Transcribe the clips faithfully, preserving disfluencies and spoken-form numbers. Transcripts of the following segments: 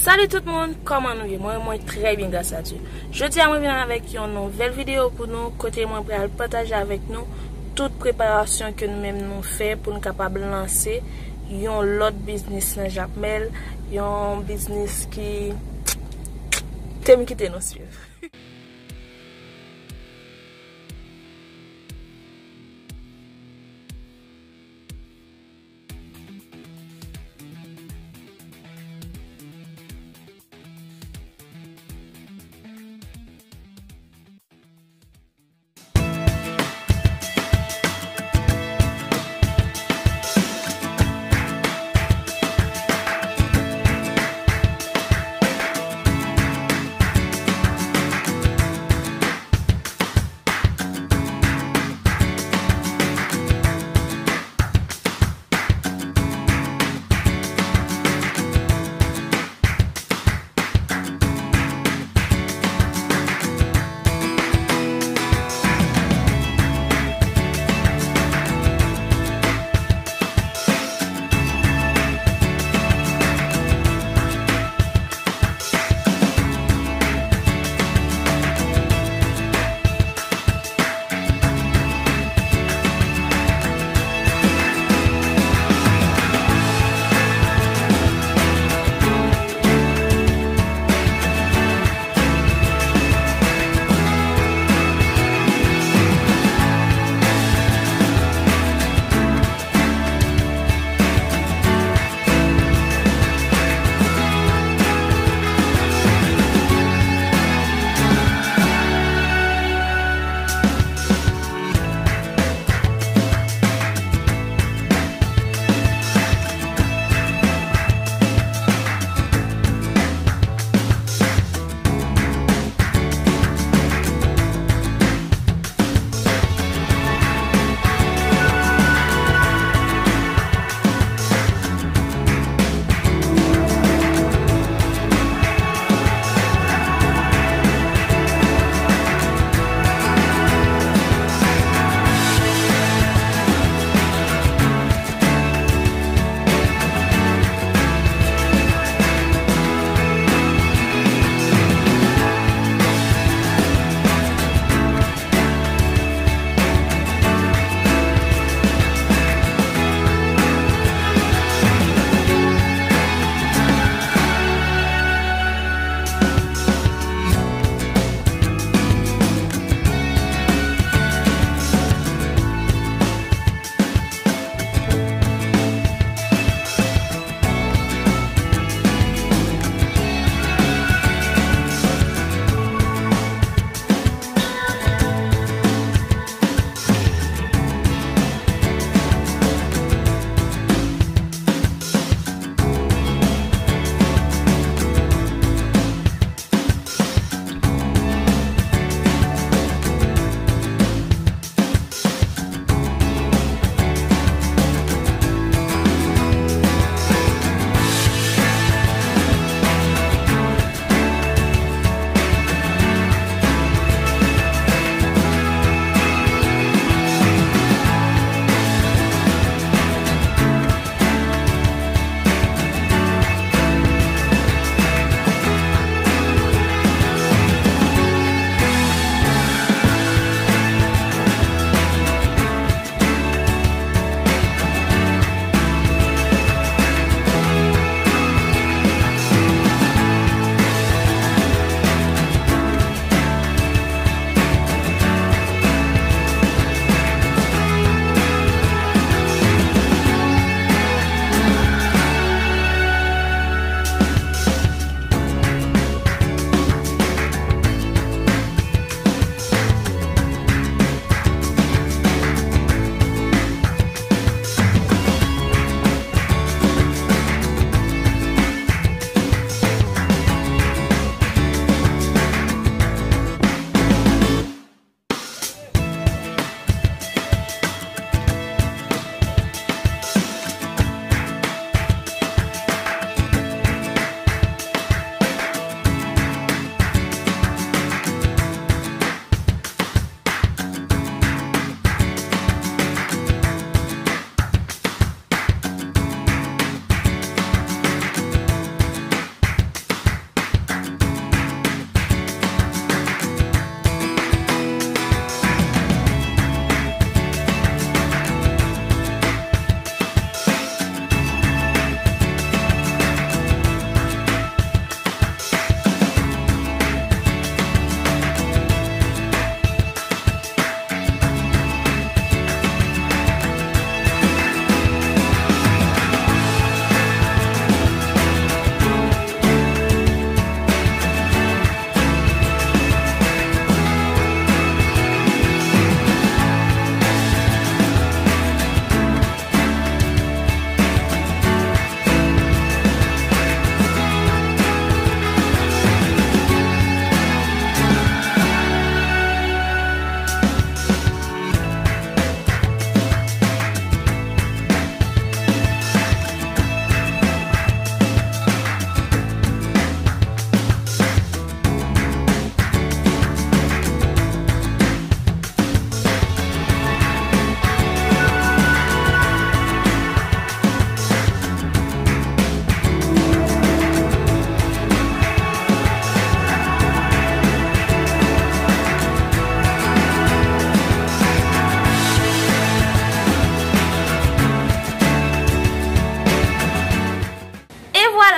Salut tout moun, kòman nou ye? Mwen, mwen trè byen, gras a Dye. Jodi a, mwen vin avèk yon nouvèl videyo pou nou, kote mwen pral pataje avèk nou tout preparasyon ke nou menm nou fè pou nou kapab lanse yon lòt biznis nan Jakmèl, yon biznis ki te m kite nou swiv.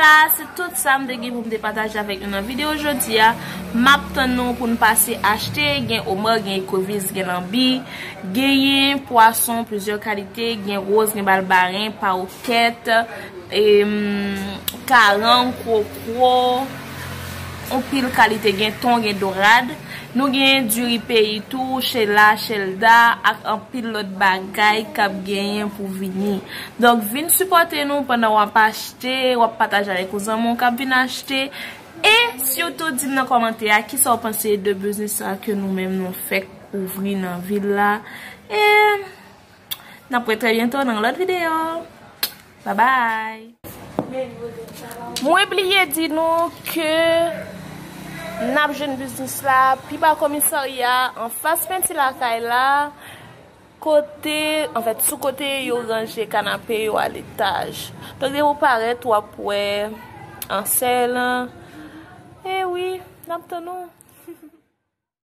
Sa, se tout sa m te gen pou m te pataje avèk nou nan videyo jodi a. M ap tann nou pou n pase achte. Gen omè, gen ekovis, gen lanbi, genyen pwason plizyè kalite, gen woz, gen balbaren, pawokèt, em, karang, kwokwo, anpil kalite, gen ton, gen dorad. Nou gen diri peyi tou, chela, chelda, ak anpil lòt bagay k ap genyen pou vini. Donk, vin sipòte nou pandan w ap achte, w ap pataje avèk yon zanmi w k ap vin achte. E sitou, di m nan kòmantè a, kisa w panse de biznis sa ke nou menm nou fèk ouvri nan vil la. E n ap wè trè byento nan lòt videyo. Babay. Mwen bliye di nou ke n ap jwenn biznis la pi ba komisarya, anfas penti lakay la, kote, anfèt, sou kote yo ranje kanape yo a letaj. Donk, depi w parèt, w ap wè ansèy lan. E wi, n ap tann ou.